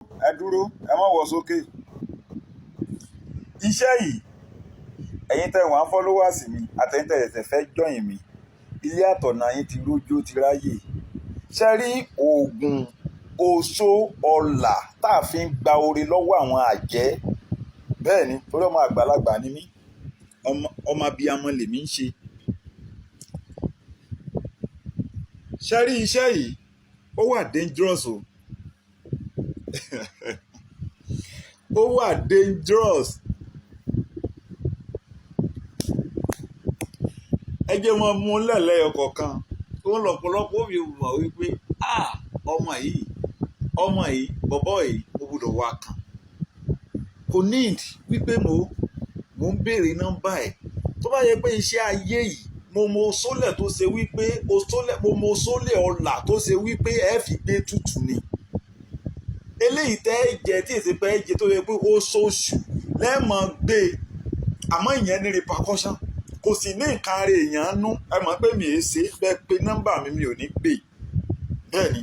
Ẹ dúró, ẹ má wọ sókè. Iṣẹ́ yìí, ẹ̀yin tẹ́ wà ń followers mi àtẹ̀yin tẹ́ ṣẹ̀ṣẹ̀ fẹ́ join mi, ilé àtọ̀nà yín ti rójú, ti ráyè. Ṣé rí oògùn oṣó ọlà tá a fi ń gba oore lọ́wọ́ àwọn àjẹ́? Bẹ́ẹ̀ ni, torí ọmọ àgbàlagbà ni mí, ọmọ abiyamọ lèmi ń ṣe. Ṣé rí iṣẹ́ yìí, ó wà dangerous o. Ó wà dangerous. Ẹ jẹ́ mọ́ mú lẹ́lẹ́yọ kọ̀ọ̀kan tó ń lọ́pọ̀lọpọ̀ fi mọ̀ wípé ọmọ yìí, ọmọ yìí, bọ̀bọ̀ yìí, mo gbọ́dọ̀ wá kàn. Kò need wípé mo ń béèrè nọ́mbà ẹ̀. Tó bá yẹ pé iṣẹ́ ayé yìí, mo mọ sólẹ̀ tó ṣe wípé o sólẹ̀, mo mọ sólẹ̀ ọlà tó ṣe wípé ẹ fi gbé tutù ni. Eléyìí tẹ́ ẹ jẹ tí èsì pé ẹ jẹ tó yẹ pé ó ṣoṣù lẹ́ẹ̀mọ gbé, àmọ́ ìyẹn ní repercussion. Kò sì ní nǹkan ara èèyàn nú. Ẹ mọ̀ pé mi è ṣe bẹ́ẹ̀ pé nọ́mbà mi, mi ò ní gbé. Bẹ́ẹ̀ ni,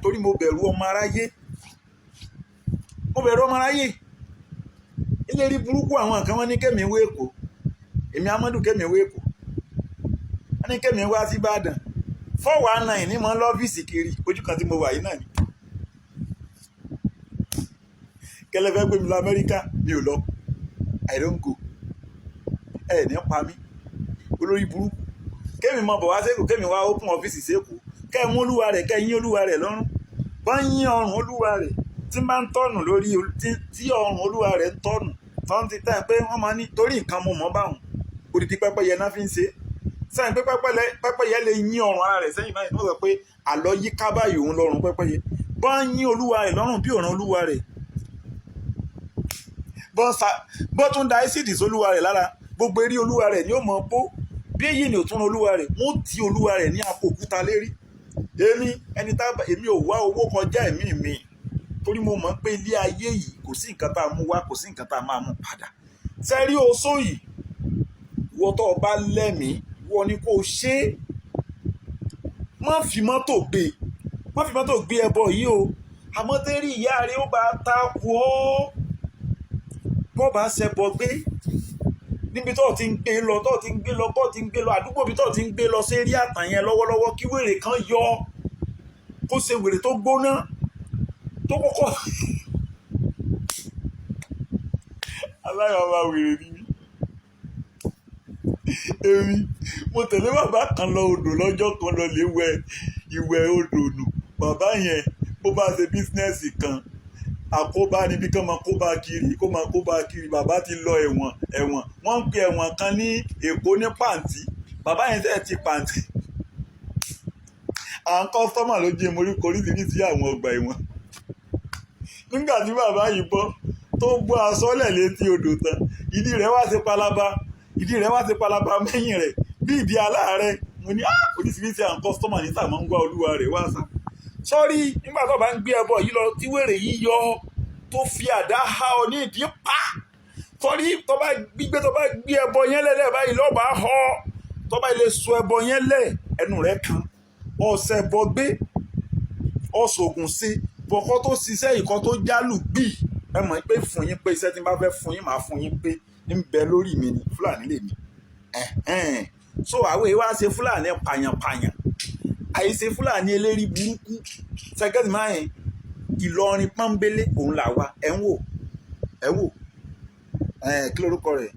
torí mo bẹ̀rù ọmọ aráyé. Mo bẹ̀rù ọmọ aráyé. Eléri burúkú àwọn kan wọ́n ní kẹ́mi wé Èkó. Èmi Amadu kẹ́mi wé Èkó. Wọ́n ní kẹ́mi wá sí Ìbàdàn. 419 ní mo ń lọ́fíìsì kiri. Ojú kan tí mo wà yìí náà ni. Kẹ́lẹ́ fẹ́ gbé mi lọ Amẹ́ríkà, mi ò lọ. I don't go. Ẹ ní pa mí. Olórí burúkú. Kẹ́mi mọ bọ̀ wá sékòó, kẹ́mi wá open ọ́fíìsì sékòó. Kẹ́ mú olúwa rẹ̀, kẹ́ yín olúwa rẹ̀ lọ́rùn. Bá yín ọrùn olúwa rẹ̀ tí máa ń tọ̀nù lórí tí ọrùn olúwa rẹ̀ ń tọ̀nù. Tọ́n ti tẹ́ pé wọ́n máa ní torí nǹkan mo mọ̀ báwọn. Odidi pẹ́pẹ́yẹ náà fi ń ṣe. Sẹ́yìn pé pẹ́pẹ́yẹ lè yín ọrùn ara rẹ̀ sẹ́yìn báyìí. Wọ́n sọ pé àlọ́ yí ká báyìí òun lọ́rùn pẹ́pẹ́yẹ. Bá yín olúwa rẹ̀ lọ́rùn bí ọ̀ràn olúwa rẹ̀. Bọ́ tún da ẹ́sìdì sólúwa rẹ̀ lára. Gbogbo eré olúwa rẹ̀ ni ó mọ̀ bó. Bí èyí ni ò tún olúwa rẹ̀, wọ́n ti olúwa rẹ̀ ní apò òkúta lérí. Èmi, ẹni tá bá, èmi ò wá owó kọjá ẹ̀mí mi. Torí mo mọ̀ pé ilé ayé yìí kò sí nǹkan tá a mú wá, kò sí nǹkan tá a máa mú padà. Ṣé rí oṣó yìí? Ìwọ tó o bá lẹ́mìí, ìwọ ni kó o ṣe é. Má fi mọ́tò gbé. Má fi mọ́tò gbé ẹbọ yìí o. Àmọ́ tẹ́rí ìyá rẹ ó bá takò ọ́. Bó bá ṣẹbọ gbé. Níbi tó ti ń gbé lọ, tó ti ń gbé lọ, tó ti ń gbé lọ, àdúgbò bí tó ti ń gbé lọ sí eré àtàn yẹn lọ́wọ́lọ́wọ́ kí wèrè kan yọ. Kó ṣe wèrè tó gbóná. Tó kọ́kọ́. Aláyọ̀ máa wèrè ni mí. Èmi, mo tẹ̀lé bàbá kan lọ odò lọ́jọ́ kan lọ lè wẹ ìwẹ̀ odò nù. Bàbá yẹn bó bá ṣe bísínẹ́sì kan, àkóbá ni bí kán máa kóbá kiri, kó máa kóbá kiri. Bàbá ti lọ ẹ̀wọ̀n, ẹ̀wọ̀n. Wọ́n ń pe ẹ̀wọ̀n kan ní Èkó ní Pàǹtí. Bàbá yẹn sẹ̀ ti Pàǹtí. Àwọn kọ́sítọ́mà ló jẹ́ mo rí koríṣiríṣi àwọn ọgbà ẹ̀wọ̀n. Nígbà tí bàbá yìí bọ́, tó bọ́ aṣọ́lẹ̀ létí odò tán, ìdí rẹ̀ wá ṣe palaba. Ìdí rẹ̀ wá ṣe palaba mẹ́yìn rẹ̀ bí ìdí aláàárẹ̀. Mo ní, oríṣiríṣi àwọn kọ́sítọ́mà ní sáà máa ń gbá olúwa rẹ̀ wá sá. Sọ́rí, nígbà tó bá ń gbé ẹbọ yìí lọ tí wèrè yìí yọ tó fi àdá há ọ ní ìdí pa. Sọ́rí, tó bá gbígbé, tó bá gbé ẹbọ yẹn lẹ́lẹ̀ báyìí lọ́ba họ. Tó bá ilé sọ ẹbọ yẹn lẹ̀, ẹnu rẹ̀ kan. Ọ̀sẹ̀ bọ gbé, ọ̀sọ̀gùn sí, bọ̀kọ́ tó ṣiṣẹ́ ìkọ́ tó jálù gbì. Ẹ mọ̀ pé fún yín pé iṣẹ́ tí n bá fẹ́ fún yín, màá fún yín pé ń bẹ lórí mi ni, Fúlàní lèmi. So àwọn èèyàn wá ṣe Fúlàní pàyànpàyàn. Àìṣe Fúlàní eléri burúkú. Sẹ́gẹ́tì máa ń Ìlọrin pọ́nbélé òun là wá. Ẹ ń wò, ẹ wò. Kí lorúkọ rẹ̀?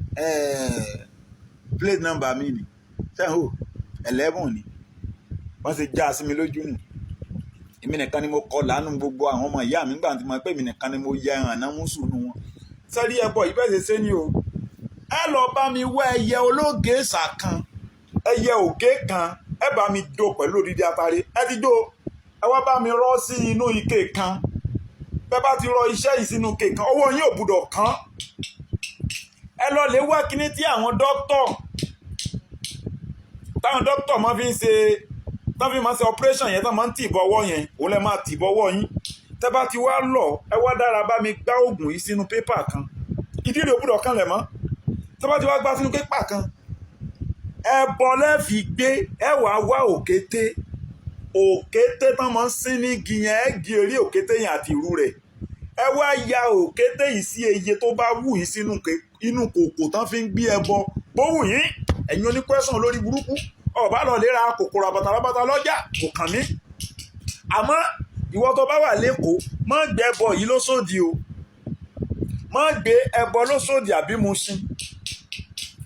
Plate number mi ni. Ṣé ẹ ń wò? 11 ni. Wọ́n ṣe já sí mi lójú nù. Èmi nìkan ni mo kọ lánàá gbogbo àwọn ọmọ ìyá mi nígbà tí mo pé èmi nìkan ni mo yẹ ẹran náà mú sùn nù wọn. Sẹ́rí ẹbọ yìí bẹ́ẹ̀ ṣe ṣe ni o. Ẹ lọ bá mi wá ẹyẹ ológeèsà kan, ẹyẹ ògé kan, ẹ bá mi jó pẹ̀lú odidi atare. Ẹ ti jó, ẹ wá bá mi rọ́ sí inú ike kan. Bẹ́ bá ti rọ iṣẹ́ yìí sínú ike kan, ọwọ́ yín ò gbúdọ̀ kán. Ẹ lọ lè wá kíní tí àwọn dókítọ̀, táwọn dókítọ̀ máa fi ń ṣe, tán fi máa ń ṣe operation yẹn, tán máa ń tì bọ́wọ́ yẹn, òun lẹ máa tì bọ́wọ́ yín. Tẹ́ bá ti wá lọ, ẹ wá dára bá mi gbá oògùn yìí sínú pépà kan. Ìdí rẹ̀ ò gbúdọ̀ kanlẹ̀ mọ́. Tẹ́ bá ti wá gbá sínú pépà kan, ẹbọ lẹ́ fi gbé, ẹ wàá wá òkété. Òkété tán máa ń sín ní igi yẹn, ẹ gé orí òkété yẹn àti ìrù rẹ̀. Ẹ wá ya òkété yìí sí iye tó bá wù yín sínú inú kòkò tán fi ń gbé ẹbọ. Bó wù yín, ẹ̀yin oníkwẹ́sàn lórí burúkú, ọ̀bá lọ lè ra kòkòrò àbàtàbàtà lọ́jà, kò kàn mí. Àmọ́ ìwọ tó bá wà lẹ́kọ̀ọ́, má gbé ẹbọ yìí lóṣòdì o, má gbé ẹbọ lóṣòdì àbí Mushin.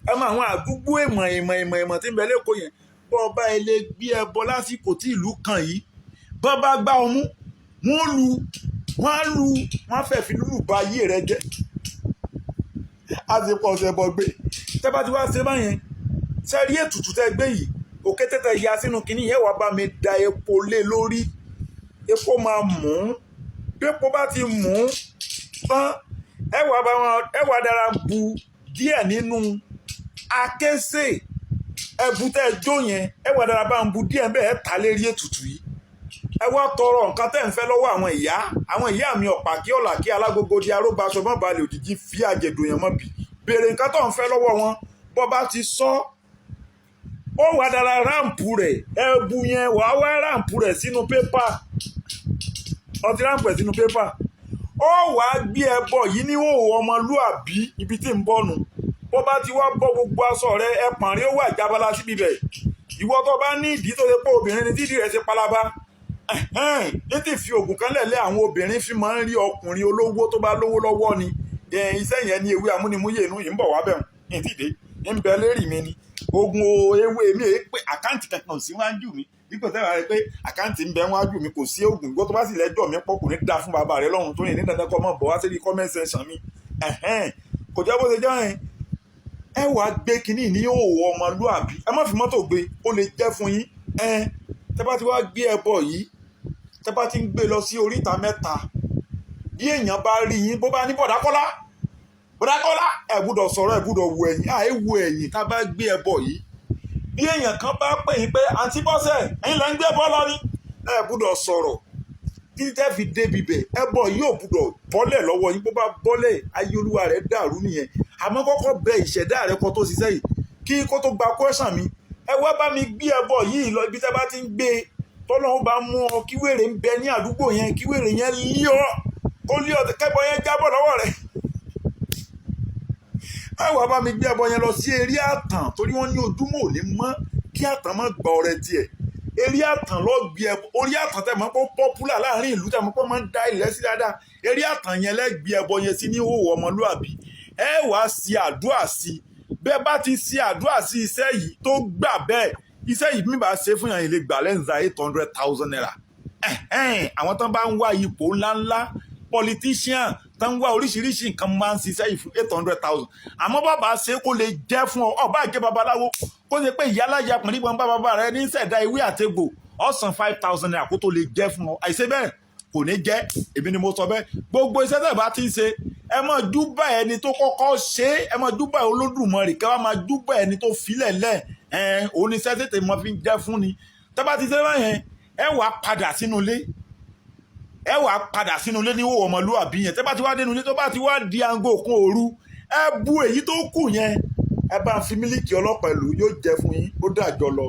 Ẹ mọ àwọn àdúgbò èmọ̀ èmọ̀ èmọ̀ èmọ̀ tí ń bẹ lẹ́kọ̀ọ́ yẹn. Bọ́ ọba ilé gbé ẹbọ lásìkò tí ìlú kan yìí, bọ́ bá gbá ọmú, wọ́n lu, wọ́n á lu, wọ́n á fẹ́ fi lúlù ba ayé rẹ jẹ́. A ti pọ̀ ọ̀sẹ̀ bọ̀ gbé. Tẹ́ bá ti wá ṣe báyẹn, ṣe rí ètùtù tẹ́ gbé yìí, òkété tẹ́ ya sínú kinní yẹn, wàá bá mi da epo lé lórí. Epo máa mú. Bí epo bá ti mú tán, ẹ wàá bá wọn, ẹ wàá dára bu díẹ̀ nínú akésè ẹbu tẹ́ jó yẹn. Ẹ wàá dára bá ń bu díẹ̀ bẹ́ẹ̀ ta lérí ètùtù yìí. Ẹ wá tọrọ nǹkan tẹ́ ń fẹ́ lọ́wọ́ àwọn ìyá, àwọn ìyá mi ọ̀pá kí ọ̀là kí alágogo di arógbáṣọ mọ́ balẹ̀ òjijì fi àjẹdùn yẹn mọ́ bì. Béèrè nǹkan tó ń fẹ́ lọ́wọ́ wọn. Bọ́ bá ti sọ, ó wàá dára wrap rẹ̀. Ẹbu yẹn, wàá wá wrap rẹ̀ sínú paper. Ọtí wrap rẹ̀ sínú paper, ó wàá gbé ẹbọ yìí ní òwò ọmọlúàbí ibi tí ń bọ̀ nù. Bó bá ti wá bọ́ gbogbo aṣọ rẹ̀, ẹpọ̀n rí ó wà jábala síbi bẹ̀. Ìwọ tó bá ní ìdí tó ṣe pé obìnrin ni, tídìí rẹ̀ ṣe palaba ní ti fi oògùn kan lẹ̀lẹ́, àwọn obìnrin fi máa ń rí ọkùnrin olówó tó bá lówó lọ́wọ́ ni. Iṣẹ́ yẹn ní ewé amúnimúyè inú yìí ń bọ̀ wá bẹ̀ ní tìde ń bẹ lérí mi ni oògùn ewé mi. Èé pé account kankan ò sí wájú mi dípò tẹ́wàá rẹ pé account ń bẹ wájú mi, kò sí oògùn. Ìgbọ́ tó bá sì lẹ́jọ́ mi pọ̀, kò ní da fún bàbá rẹ lọ́run tó yìn ní dandan kọ́ mọ́ bọ̀ wá sí comment section mi. Kò jẹ́ bó ṣe jẹ́ yẹn. Ẹ wàá gbé kínní ní òwò ọmọlúàbí, ẹ má fi mọ́tò gbé, ó lè jẹ́ fún yín. Ẹ tẹ́ bá ti wá gbé ẹbọ yìí, tẹ́ bá ti ń gbé lọ sí oríta mẹ́ta, bí èèyàn bá rí yín, bó bá ní, "Bọ̀dá Kọ́lá, Bọ̀dá Kọ́lá," ẹ gbúdọ̀ sọ̀rọ̀, ẹ gbúdọ̀ wo ẹ̀yìn. Àì wo ẹ̀yìn tá a bá gbé ẹbọ yìí. Bí èèyàn kan bá pè yín pé, "Àǹtí Bọ́sẹ̀, ẹ̀yin lẹ́ ń gbé ẹbọ lọ ni," ẹ gbúdọ̀ sọ̀rọ̀ títí tẹ́ fi débi bẹ̀. Ẹbọ yìí ò gbúdọ̀ bọ́lẹ̀ lọ́wọ́ yín. Bó bá bọ́lẹ̀, ayé olúwa rẹ̀ dàrú nìyẹn. Àmọ́ kọ́kọ́ bẹ ìṣẹ̀dá rẹ̀ kó tó ṣiṣẹ́ yìí, kí kó tó gba question mi. Ẹ wá bá mi gbé ẹbọ yìí lọ ibi tẹ́ bá ti ń gbé. Tọ́lọ́run bá mú ọ, kí wèrè ń bẹ ní àdúgbò yẹn, kí wèrè yẹn lé ọ, kó lé ọ, kẹ́bọ yẹn jábọ̀ lọ́wọ́ rẹ̀. Ẹ wá bá mi gbé ẹbọ yẹn lọ sí eré àtàn, torí wọ́n ní ojúmọ́ ò ní mọ́ kí àtàn má gba ọrẹ tiẹ̀. Eré àtàn lọ gbé ẹbọ. Orí àtàn tẹ̀ mọ́ pé popular láàrin ìlú, tẹ̀ mọ́ pé máa ń da ilẹ̀ sí dáadáa, eré àtàn yẹn lẹ́gbé ẹbọ yẹn sí ní òwò ọmọlúàbí. Ẹ wá sí àdúrà sí. Bẹ́ẹ̀ bá ti ṣe àdúrà sí iṣẹ́ yìí tó gbà bẹ́ẹ̀, iṣẹ́ yìí mi bá ṣe fún yàn, lè gbà lẹ́nza ₦800,000. Àwọn tán bá ń wá ipò ńláńlá, politician tán ń wá oríṣiríṣi nǹkan, máa ń ṣiṣẹ́ yìí fún 800,000. Àmọ́ bàbá ṣe kó lè jẹ́ fún ọ, ọba àjẹ́ babaláwo, kó ṣe pé ìyáláyà pọ̀nrín bá bàbá rẹ ní ṣẹ̀dá ewé àtegbò, ọ̀sán ₦5,000 kó tó lè jẹ́ fún ọ. Àìṣe bẹ́ẹ̀, kò ní jẹ́. Èmi ni mo sọ bẹ́ẹ̀. Gbogbo iṣẹ́ tẹ̀ bá ti ń ṣe, ẹ máa júbà ẹni tó kọ́kọ́ ṣe é, ẹ máa júbà Olódùmarè, kẹ́ wá máa júbà ẹni tó filẹ̀ lẹ̀ ẹ̀. Òun ni iṣẹ́ tètè mọ́ fi ń jẹ́ fún ni. Tẹ́ bá ti ṣe báyẹn, ẹ wàá padà sínú ilé, ẹ wàá padà sínú ilé ní òwò ọmọlúwàbí yẹn. Tẹ́ bá ti wá dénú ilé, tó bá ti wá di aago kan òru, ẹ bu èyí tó kù yẹn, ẹ bá ń fi mílíkì ọlọ́pàá ìlú, yóò jẹ fún yín. Ó dàjọ lọ.